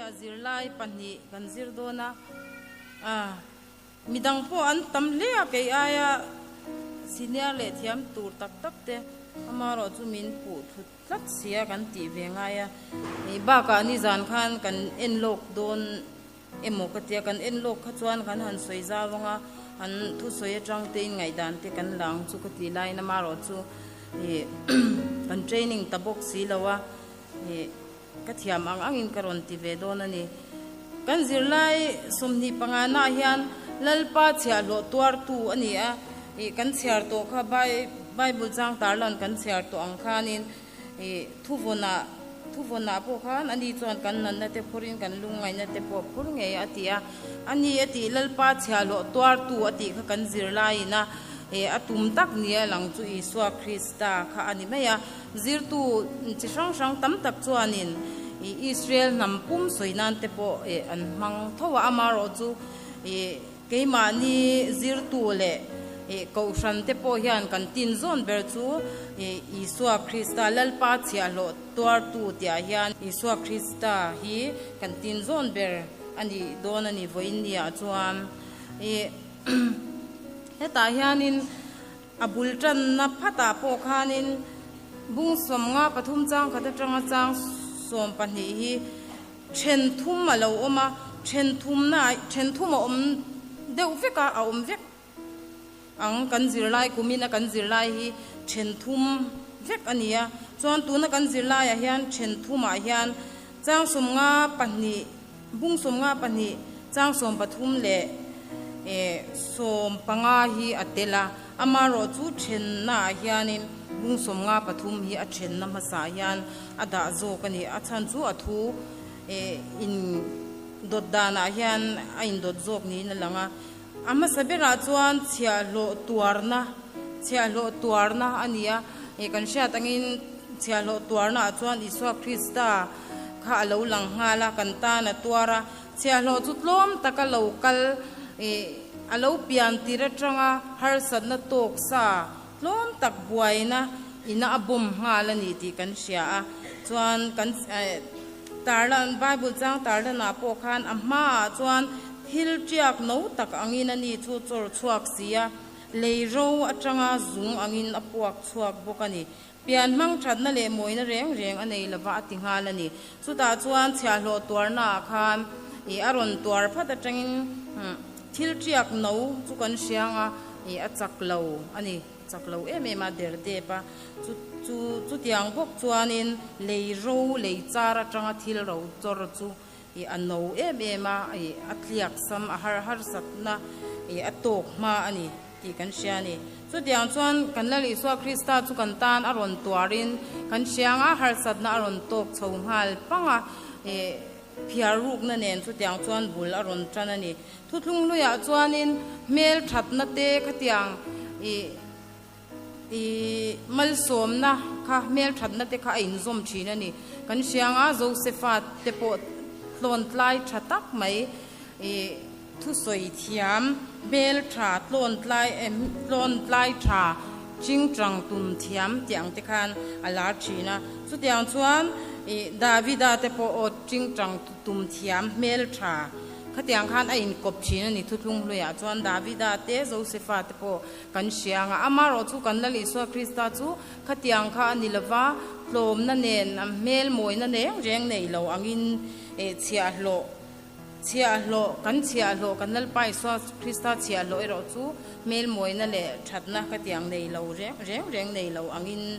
ah zirlai pahnih kan zir dawn a, ah midang pawh an tam hle a kei aia senior leh thiam tur tak tak te amaherawh chu min puh thut tlat sia kan tih ve ngai a, ih bakah nizan khan kan en lawk dawn emaw ka tia kan en lawk kha chuan kan han sawi zau ang a, an thusawi atang te in ngaihdan te kan la ang chu ka tih laiin amaherawh chu ih kan training ta bawk si lo a ih ka thiam ang angin ka rawn ti ve dawn a ni. Kan zirlai 25 naah hian Lalpa chhiahhlawh tuartu a ni a, ih kan chhiar tawh kha Bible chang tarlan kan chhiar tawh ang khanin ih thuvawnah thuvawnah pawh khan ani chuan kan natna te phurin kan lungngaihna te pawh phur ngei a ti a, a ni a tih Lalpa chhiahhlawh tuartu a tih kha kan zirlaiin a ih a tum tak nia lang chu Isua Krista kha a ni mai a. Zirtu chi hrang hrang tam tak chuanin Israel hnam pum sawi nan te pawh an hmang tho a, amaherawh chu keimahni zirtu leh kohhran te pawh hian kan tin zawn ber chu Isua Krista Lalpa chhiahhlawh tuartu tihah hian Isua Krista hi kan tin zawn ber a nih dawn a ni vawiin niah chuan. Hetah hianin A bul tanna phatah pawh khanin bung 53 chang khat atanga chang 12 hi then thum a lo awm a, then thumna then thum a awm deuh vek a, a awm vek ang kan zirlai kumina kan zirlai hi then thum vek a ni a. Chuan tuna kan zirlaiah hian then thumah hian chang 52 bung 52 chang 13 leh 15 hi a tel a, amaherawh chu thennaah hianin bung 53 hi a thenna hmasaah hian a dah zawk a ni. A chhan chu a thu in dawt danah hian a indawt zawk niin a lang a. A hmasa berah chuan chhiahhlawh tuarna, chhiahhlawh tuarna a ni a, kan hriat angin chhiahhlawh tuarnaah chuan Isua Krista kha a lo lang nghal a, kan tan a tuar a. Chhiahhlawh chu tlawm taka lo kal ih a lo pian tir atanga harsatna tawk sa tlawm tak buaina ina a bawm nghal a ni tih kan hria a. Chuan kan tarlan Bible chang tarlanah pawh khan a hmaah chuan thil tiak no tak angin a ni chu chawr chhuak si a, lei ro atanga zung angin a puak chhuak bawk a ni. Pian hmang thatna leh mawina reng reng a nei lova a ti nghal a ni. Chutah chuan chhiahhlawh tuarnaah khan ih a rawn tuar phat atangin thil tiak no chu kan hriang a, ih a chak lo a ni, chak lo em em a der dep a. Chu chu chutiang bawk chuanin lei ro lei char atanga thil ro chawr chu ih a no em em a, ih a tliak sam a har harsatna ih a tawk hma a ni. Tih kan hria a ni. Chutiang chuan kan Lal Isua Krista chu kan tan a rawn tuarin kan hriang a, harsatna a rawn tawk chho nghal pang a, ih phiar rukna nen chutiang chuan bul a rawn tan a ni. Thuthlung hluiah chuanin hmel thatna te khatiang ih ih malsawmna kha hmel thatna te kha a inzawm thin a ni. Kan hriang a, Josefa te pawh tlawn tlai tha tak mai ih Thusawi thiam, hmel tha, tlawn tlai tlawn tlai tha, chingchang tum thiam tih ang te khan a lar thin a. Chutiang chuan ih Davida te pawh aw chingchang tum thiam, hmel tha khatiang khan a inkawp thin a ni. Thuthlung hluiah chuan Davida te, Josefa te pawh kan hria ang a. Amaherawh chu kan Lal Isua Krista chu khatiang kha a ni lova, tlawmna nen, hmel mawina reng reng nei lo angin chhiahhlawh Chhiahhlawh, Kan chhiahhlawh, kan Lalpa Isua Krista chhiahhlawh erawh chu hmelmawina leh thatna ka tiang nei lo reng reng reng nei lo angin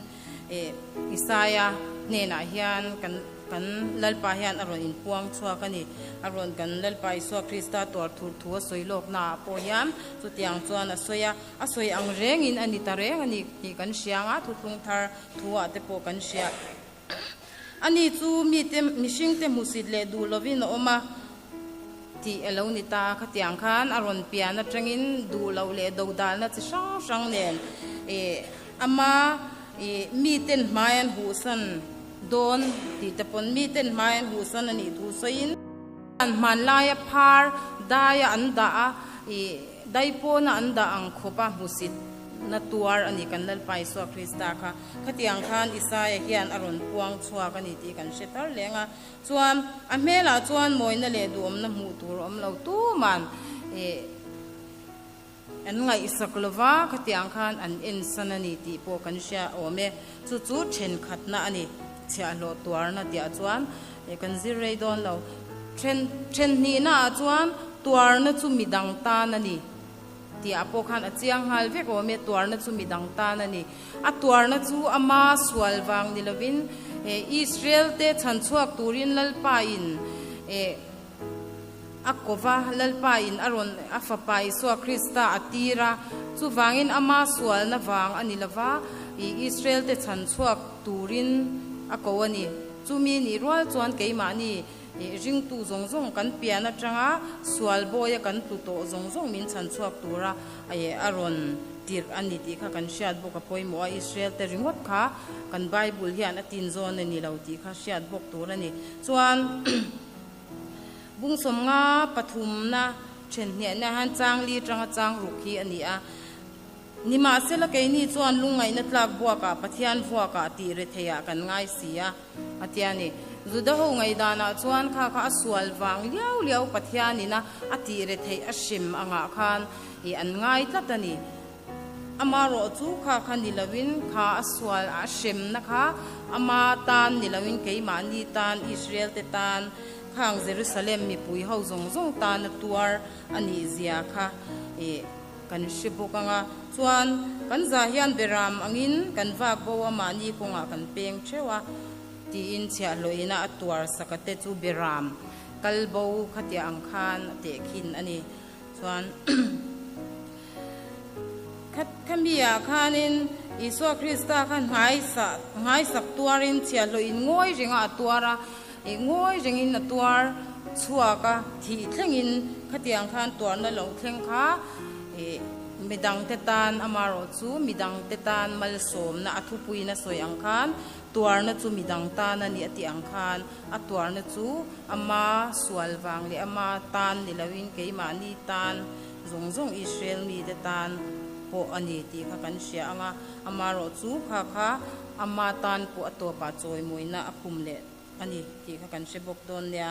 Isaia hnenah hian kan kan Lalpa hian a rawn inpuang chhuak a ni. A rawn kan Lalpa Isua Krista tuar thur thu a sawi lawknaah pawh hian chutiang chuan a sawi a, a sawi ang rengin a ni ta reng a ni tih kan hria ang a, thuthlung thar thuah te pawh kan hria. Ani chu mite mihringte hmusit leh duh lovin a awm a tih a lo ni ta. Khatiang khan a rawn pian atangin duh loh leh dodalna chi hrang hrang nen ama miten hmai an huhsan dawn tih te pawn miten hmai an huhsan a nih thu sawiin, an hmanlaia phar daia an dah a, dai pawna an dah ang khawpa hmusit. na tuar a ni kan Lalpa Isua Krista kha. Khatiang khan Isaia hian a rawn puang chhuak a ni tih kan hre thar leng a. Chuan a hmelah chuan mawina leh duhawmna hmuh tur a awm lo tuman an ngaihsak lova khatiang khan an ensan a ni tih pawh kan hria awm e. Chu chu thenkhatna a ni. Chhiahhlawh tuarna tihah chuan kan zir rei dawn lo. Then thenhnihnaah chuan tuarna chu midang tan a ni tihah pawh khan a chiang nghal vek awm e. Tuarna chu midang tan a ni. A tuarna chu ama sual vang ni lovin Israel te chhanchhuak turin Lalpa in A ko va, Lalpa in a rawn a Fapa Isua Krista a tir a, chuvangin ama sualna vang a ni lova, i Israel te chhan chhuak turin a ko a ni. Chumi nih rual chuan keimahni i ringtu zawng zawng kan pian atanga sual bawia kan tlu tawh zawng zawng min chhan chhuak tura a rawn tirh a ni tih kha kan hriat bawk a pawimawh a, Israel te ringawt kha kan Bible hian a tinzawn a ni lo tih kha hriat bawk tur a ni. Chuan. Bung sawmnga pathumna thenhniahna hian chang li atanga chang ruk hi a ni a. Nimahsela keini chuan lungngaihna tlak buakah Pathian vuakah tih retheiah kan ngai si a, a ti a ni. Juda ho ngaihdanah chuan kha kha a sual vang liau liau Pathianina a tih retheih a hrem angah khan ih an ngai tlat a ni. Amarawh chu kha kha ni loin kha a sual a hremna kha ama tan ni loin keimahni tan, Israel te tan, khang Jerusalem mipui ho zawng zawng tana tuar a nih zia kha ih kan hre bawk ang a. Chuan kan zah hian beram angin kan vak bo a mahni kawngah kan peng theuh a tiin chhiahhlawhina a tuar saka te chu beram kal bo khatiah ang khan a tehkhin a ni. Chuan Khami ah khanin Isua Krista kha hnaisa hnaisak tuarin chhiahhlawh in ngawi renga a tuar a, ih ngawi rengin a tuar chhuak a, thih thlengin khatiang khan tuarna lo thleng kha ih midangte tan amarawh chu midangte tan malsawmna a thupuiin a sawi ang khan tuarna chu midang tan a ni a tih ang khan a tuarna chu Ama sual vang leh ama tan ni loin keimahni tan zawng zawng Israel mite tan pawh a ni tih kha kan hria ang a, amarawh chu kha kha ama tan pawh a tawpah chawimawina a khum leh a ni tih kha kan hre bawk dawn nia.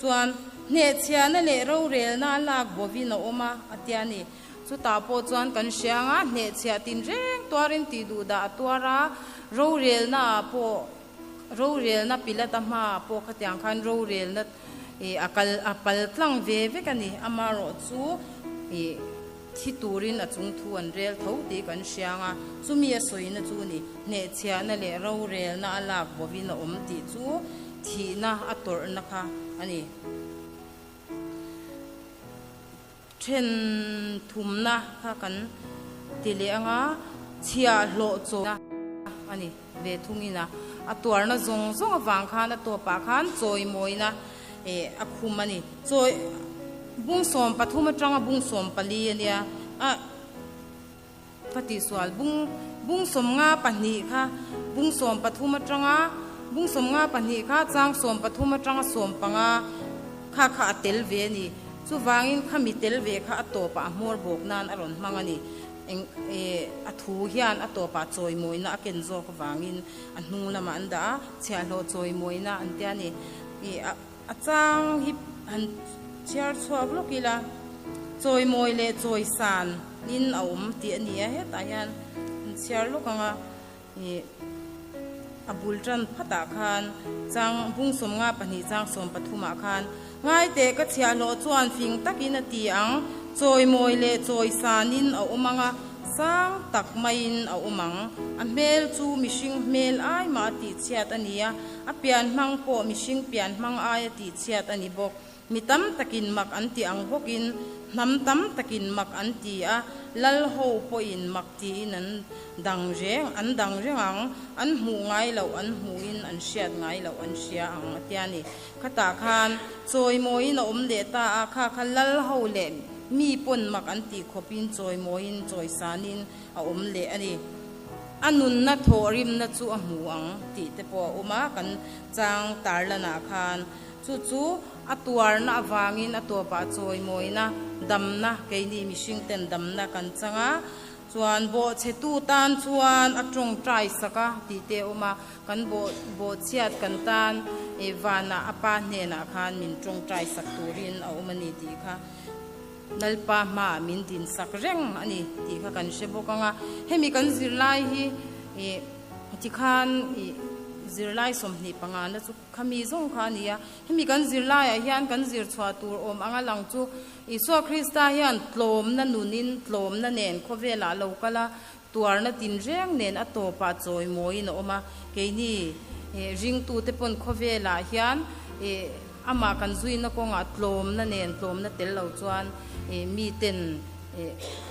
Chuan hnehchhiahna leh rorelna a lak bovin a awm a, a tia ni. Chutah pawh chuan kan hria ang a, hnehchhiah tinreng tuarin tih duhdah a tuar a, rorelna ah pawh Rorelna Pilata hmaah pawh khatiang khan rorelna ih a kal a pal tlang ve vek a ni. Amarawh chu ih thi turin a chung thu an rel tho tih kan hria ang a, chumi a sawina chu ni hnehchhiahna leh rorelna a lak bovin a awm tih chu thihna a tawrhna kha a ni. Then thumna kha kan ti leh ang a, chhiahhlawh chawna a ni ve thungin a, a tuarna zawng zawng avang khan a tawpah khan chawimawina eh a khum a ni. Chawi bung 13 atanga bung 14 a nia a ka tihsual bung bung 52 kha bung 13 atanga bung 52 kha chang 13 atanga 15 kha kha a tel ve a ni. Chuvangin khami tel ve kha a tawpah a hmawr bawk nan a rawn hmang a ni. Eng eh a thu hian a tawpah chawimawina a ken zawk avangin a hnung lamah an dah a, chhiahhlawh chawimawina an tia a ni. Ih a a chang hi han chhiar chhuak lawk ila chawimawi leh chawisan in a awm tih a ni a, hetah hian an chhiar lawk ang a. Ih, a bul tan phatah khan chang bung 52 chang 13 ah khan Ngaite ka chhiahhlawh chuan fing takin a ti ang, chawimawi leh chawisanin a awm ang a, sang tak maiin a awm ang. A hmel chu mihring hmel ai mah a tihchhiat a ni a, a pian hmang pawh mihring pian hmang ai a tihchhiat a ni bawk. Mi tam takin mak an ti ang bawkin hnam tam takin mak an ti a, lal ho pawhin mak tiin an dang reng, an dang reng ang, an hmuh ngai loh an hmuhin an hriat ngai loh an hria ang a tia ni. Khatah khan chawimawiin a awm leh ta a, kha kha lal ho leh mi pawn mak an tih khawpin chawimawiin chawisanin a awm leh a ni. A nunna thawhrimna chu a hmu ang tih te pawh a awm a, kan chang tarlanah khan. Chu chu a tuarna avangin a tawpah chawimawina, damna, keini mihringten damna kan chang a. Chuan bawhchhetu tan chuan a tawngtai sak a tih te a awm a, kan bawh bawhchhiat kan tan vanah a pa hnenah khan min tawngtai sak turin a awm a ni tih kha Lalpa hmaah min din sak reng a ni tih kha kan hre bawk ang a. Hemi kan zirlai hi tikhan zirlai 25 na chu Khami zawng kha a ni a. Hemi kan zirlaiah hian kan zir chhuah tur awm anga lang chu Isua Krista hian tlawmna nunin tlawmna nen khawvelah a lo kal a, tuarna tinreng nen a tawpah chawimawiin a awm a. Keini ringtute pawn khawvelah hian amah kan zuina kawngah tlawmna nen tlawmna tel lo chuan miten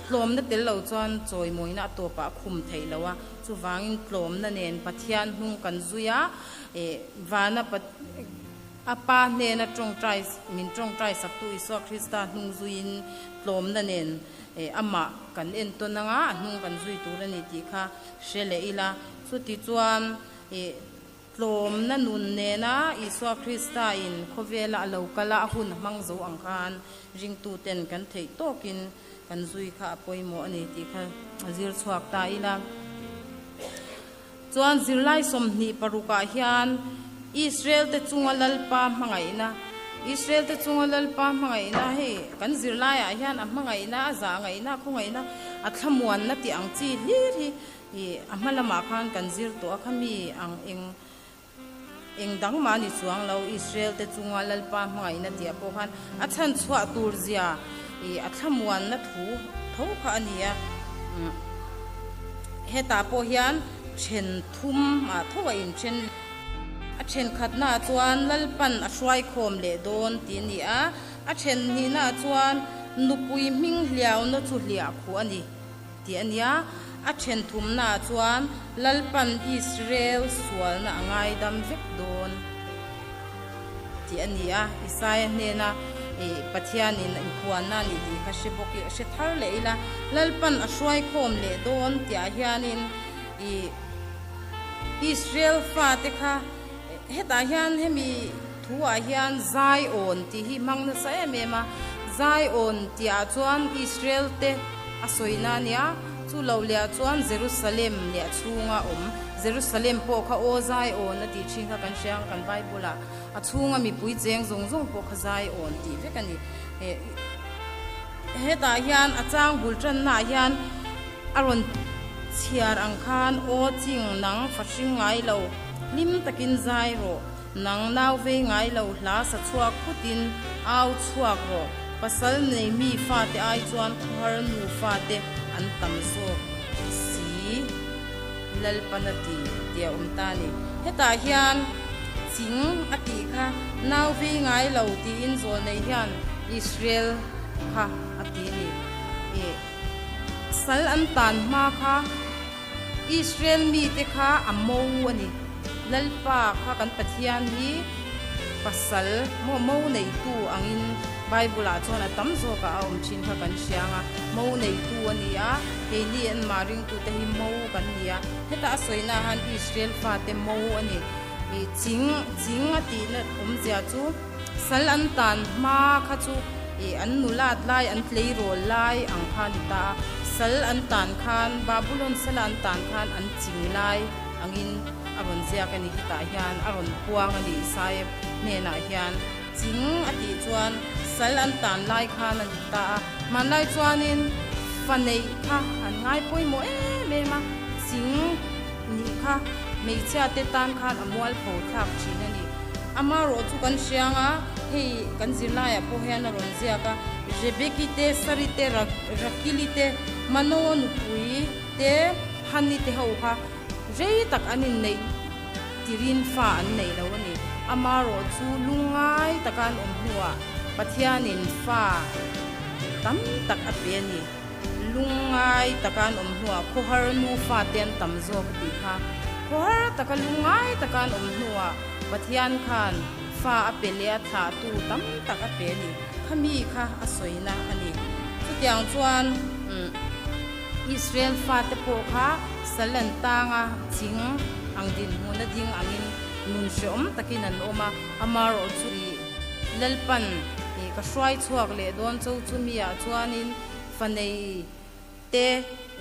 tlawmna tel lo chuan chawimawina a tawpah a khum theih lo a. Chuvangin tlawmna nen Pathian hnung kan zui a. Vana a Pa hnena tawngtai min tawngtai saktu Isua Krista hnung zuiin tlawmna nen amah kan entawn anga a hnung kan zui tur a ni tih kha hre leh ila. Chuti chuan tlawmna nun nena Isua Krista in khawvela a lo kal a, a hun a hmang zo ang khan ringtuten kan theih tawkin kan zui kha a pawimawh a ni tih kha zir chhuak ta ila. Chuan zirlai 26 ah hian Israel-te chunga Lalpa hmangaihna, Israel-te chunga Lalpa hmangaihna hei kan zirlaiah hian a hmangaihna, a zahngaihna, a khawngaihna, a thlamuanna tih ang chi hlir hi a hma lamah khan kan zir tawh a, khami ang eng eng dang mah ni chuang lo Israel-te chunga Lalpa hmangaihna tih ah pawh khan a chhan chhuah tur zia a thlamuanna thu tho kha a ni a. Hetah pawh hian then thum ah tho a inthen. A thenkhatnaah chuan Lalpan a hruaikhawm leh dawn tih a ni a, a then hnihnaah chuan nupui hming hliauna chu hliah khuh a ni. Tih a nia, a then thumnaah chuan Lalpan Israel sualna a ngaidam vek dawn tih a ni a. Isaia hnena Pathianin inphuanna a nih tih kha hre bawk i, hre thar leh ila, Lalpan a hruaikhawm leh dawn tihah hianin Israel fate kha hetah hian hemi thuah hian Zion tih hi hmang nasa em em a, Zion tihah chuan Israel te a sawina a nia, chu lo lehah chuan Jerusalem leh a chhunga awm Jerusalem pawh kha aw Zion a tih thin kha kan hria ang kan Bible ah a chhunga mipui cheng zawng zawng pawh kha Zion tih vek a ni. Hetah hian a chang bul tannaah hian a rawn chhiar ang khan aw ching nang fahring ngai lo hlim takin zai rawh. Nang nau vei ngai lo hla sa chhuak phutin au chhuak rawh. Pasal nei mi fate ai chuan khawhar nu fate an tam zawk si. Lalpan a ti tih a awm ta a ni. Hetah hian ching a tih kha nau vei ngai lo tiin zawlnei hian Israel kha a ti a ni. Ih sal an tan hma kha Israel mite kha a mo a ni. Lalpa kha kan Pathian hi pasal maw mo neitu angin Bible ah chuan a tam zawkah a awm thin kha kan hria ang a, mo neitu a ni a, keini anmah ringtute hi mo kan ni a, heta a sawina ah han Israel fate mo a ni. Ih ching ching a tihna awmzia chu sal an tan hma kha chu ih an nulat lai an tleirawl lai ang kha a ni ta a, sal an tan khan Babulon sala an tan khan an ching lai angin a rawn ziak a ni hetah hian a rawn puang a ni Isaiah hnenah hian ching a tih chuan sal an tan lai khan a ni ta a, hmanlai chuanin fa neih kha an ngai pawimawh em em a, ching nih kha hmeichhia te tan khan a mualpho thlak thin a ni. Amaherawh chu kan hriang a, hei kan zirlaiah pawh hian a rawn ziak a, Rebeki te, Sari te, Rakili te, Manoa nupui te, Hani te ho kha rei tak an inneih tirin fa an nei lo a ni. Amaherawh chu lungngai taka an awm hnuah Pathianin fa tam tak a pe a ni. Lungngai taka an awm hnuah khawhar nufa te an tam zawk a tih kha. Khawhar taka lungngai taka an awm hnuah Pathian khan fa a pe leh a thlahtu tam tak a pe a ni. Khami kha a sawina a ni. Chutiang chuan Israel fate pawh kha sal an tang a, ching ang dinhmun a ding angin nun hrehawm takin an awm a, amaherawh chu ih Lalpan ih ka hruai chhuak leh dawn cho chu mi ah chuanin fa nei. te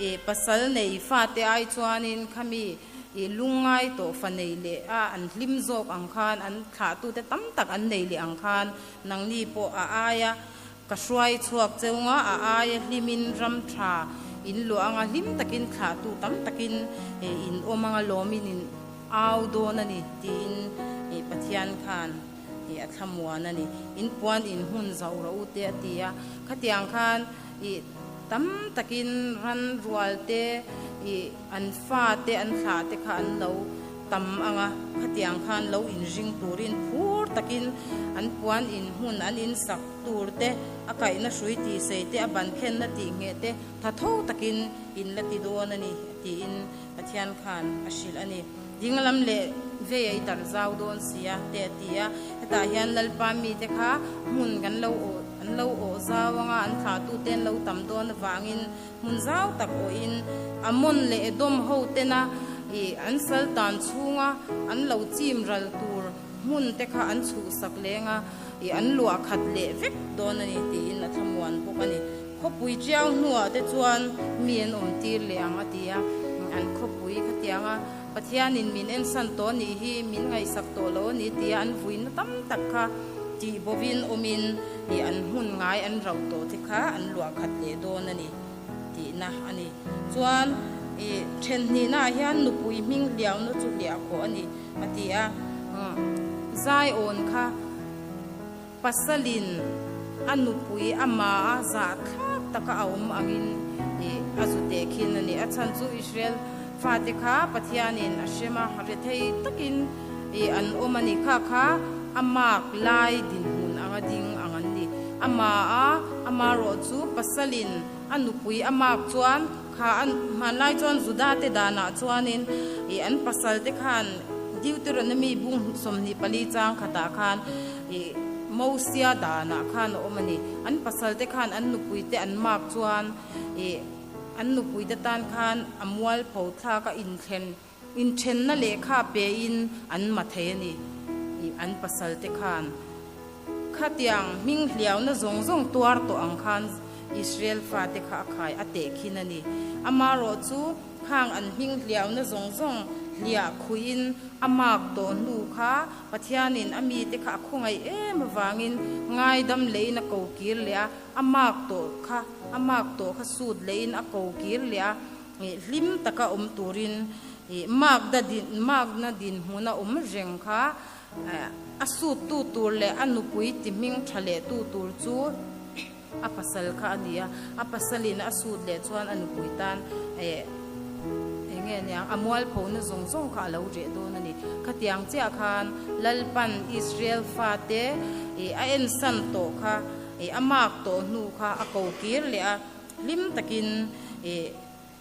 ih pasal nei fate ai chuanin khami ih lungngai tawh fa nei leh a an hlim zawk ang khan an thlahtute tam tak an nei leh ang khan nangni pawh a aia Ka hruai chhuak cheu nga a aia hlimin ram tha in luah anga hlim takin thlahtu tam takin in awm anga lawmin in au dawn a ni tiin Pathian khan a thlamuan a ni. In puan in hmun zauh rawh u te a ti a. Khatiang khan tam takin ran rual te an fa te an thlah te kha an lo tam ang a, khatiang khan lo inring turin phur takin an puan in hmun an insak tur te, a kaihna hrui tih sei te, a ban khenna tih ngheh te tha tho takin in la ti dawn a ni tiin Pathian khan a hrilh a ni. Dinglam leh vei a i darh zau dawn si a te a ti a, hetah hian Lalpa mite kha hmun kan lo awh an lo awh zau ang a, an thlahtute an lo tam dawn avangin Hmun zau tak awhin Ammon leh Edom ho tena ih an sal tan chhunga an lo chim ral tur hmun te kha an chhuhsak leng a, ih an luah khat leh vek dawn a ni tiin a thlamuan bawk a ni. Khawpui tiau hnuah te chuan mi an awm tir leh ang a ti a, an khawpui khatianga Pathianin min ensan tawh a nih hi, min ngaihsak tawh lo a ni tia an vuina tam tak kha tih bovin awmin ih an hmun ngai an rauh tawh te kha an luah khat leh dawn a ni tihna a ni. Chuan ih then hnihnaah hian nupui hming hliauna chu hliah khawh a ni a ti a, Zion kha Pasalin a nupui ama a zah thlak taka a awm angin ih a zu teh khin a ni. A chhan chu Israel fate kha Pathianin a hrem a, rethei takin ih an awm a ni. Kha kha a mark lai dinhmun anga ding ang an ni. Ama a amarawh chu pasalin a nupui a mark chuan kha a hmanlai chuan Juda te danah chuanin ih an pasal te khan Deuteronomy bung 24 chang khatah khan Ih, Mosia danah khan a awm a ni. An pasalte khan an nupuite an mak chuan ih, an nupuite tan khan a mualpho thlak a inthlen, inthenna lehkha pein an ma thei a ni. Ih, an pasalte khan khatiang hming hliauna zawng zawng tuar tawh ang khan Israel fate kha a khai a tehkhin a ni. Amarawhchu Khang an hming hliauna zawng zawng hliah khuihin a mark tawh hnu kha Pathianin a mite kha a khawngaih em avangin ngaidam lehin a ko kir leh a, a mark tawh kha a mark tawh kha sut lehin a ko kir leh a, hlim taka awm turin mark da din markna dinhmuna awm reng kha a sut tu tur leh a nupui ti hming tha leh tu tur chu A pasal kha a ni a, a pasalin a sut leh chuan a nupui tan eh eng nge niang a mualphona zawng zawng kha a lo reh dawn a ni. Khatiang chiah khan Lalpan Israel fate ih a ensan tawh kha ih a mark tawh hnu kha a ko kir leh a, hlim takin ih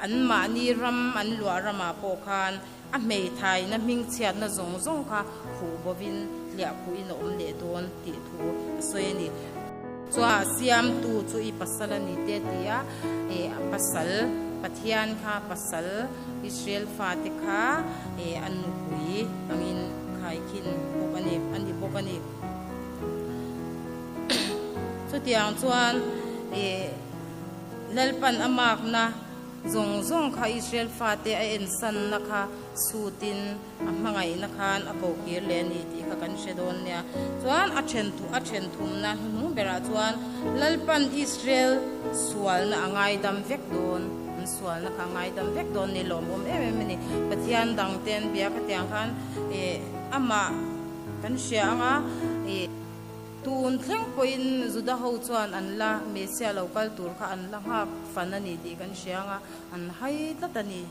Anmahni ram an luah ramah pawh khan a hmeithaina hmingchhiatna zawng zawng kha khuh bovin hliah khuhin a awm leh dawn tih thu a sawi a ni. Chuan siamtu chu i pasal a ni te ti a, eh a pasal Pathian kha pasal Israel fate kha eh a nupui angin khaikhin bawk a ni a ni bawk a ni. Chutiang chuan eh. Lalpan a makna zawng zawng kha Israel fate a ensanna kha sutin a hmangaihna khan a kokir leh a ni tih kha kan hre dawn nia. Chuan a then a then thumna hnuhnung berah chuan Lalpan Israel sualna a ngaidam vek dawn, an sualna kha a ngaidam vek dawn ni lawmawm em em a ni. Pathian dangte an bia khatiang khan eh amah kan hria anga eh. Tun thleng pawhin Juda ho chuan an la Messiah lo kal tur kha an la nghak fan a ni tih kan hria ang a, an hai tlat a ni.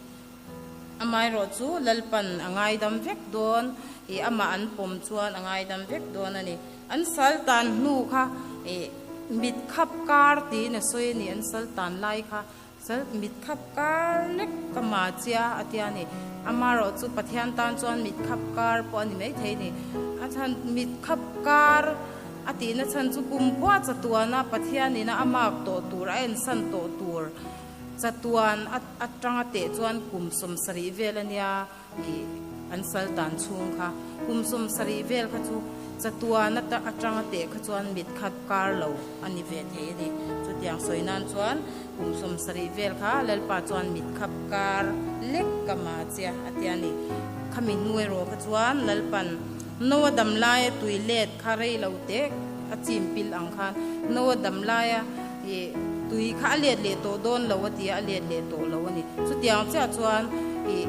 Amaherawh chu Lalpan a ngaidam vek dawn i amah an pawm chuan a ngaidam vek dawn a ni. An sal tan hnu kha i mit khap kar tiin a sawi a ni, an sal tan lai kha Sal mit khap kar lek ka ma chia a tia ni. Amarawh chu Pathian tan chuan mit khap kar pawh a ni maithei ni. A chhan mit khap kar a tihna chhan chu kumkhua chatuana Pathianina a mark tawh tur, a ensan tawh tur chatuan atanga teh chuan kum 70 vel a nia. Ih, an sal tan chhung kha kum 70 vel kha chu chatuan atanga teh kha chuan mit khat kar lo a ni ve thei a ni. Chutiang sawi nan chuan kum 70 vel kha Lalpa chuan mit khap kar lek ka ma che a ti a ni. Khami hnu erawh kha chuan Lalpan Noa dam laia tui let kha rei lo teh a chim pil ang khan Noa dam laia ih tui kha a let leh tawh dawn lo a ti a, a let leh tawh lo a ni. Chutiang chiah chuan ih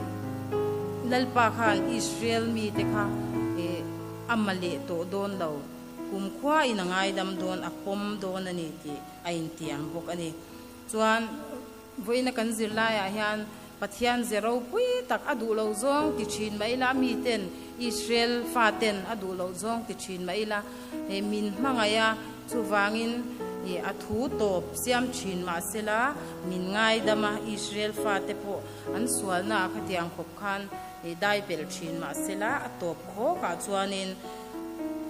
Lalpa khan Israel mite kha ih a ma leh tawh dawn lo. Kumkhua in a ngaidam dawn, a pawm dawn a ni tih a intiam bawk a ni. Chuan vawiina kan zirlaiah hian Pathian ze ropui tak a duh loh zawng ti thin mah ila, miten Israel faten a duh loh zawng ti thin mah ila, min hmangaih a, chuvangin a thu tawp siam thin mah sela min ngaidam a, Israel fate pawh an sualnaah khatiang khawp khan dai pel thin mah sela a tawp khawkah chuanin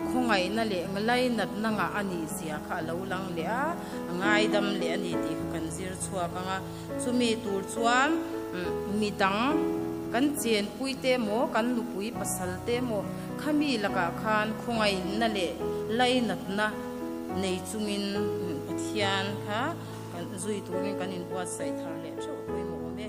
Khawngaihna leh nglainatna ngah a nih zia kha a lo lang leh a, a ngaidam leh a ni tih kha kan zir chhuak ang a. Chumi tur chuan midang kan chenpui te emaw, kan nupui pasal te emaw khami lakah khan khawngaihna leh lainatna nei chungin Pathian kha kan zui turin kan inbuatsaih thar leh theuh a pawimawh awm e.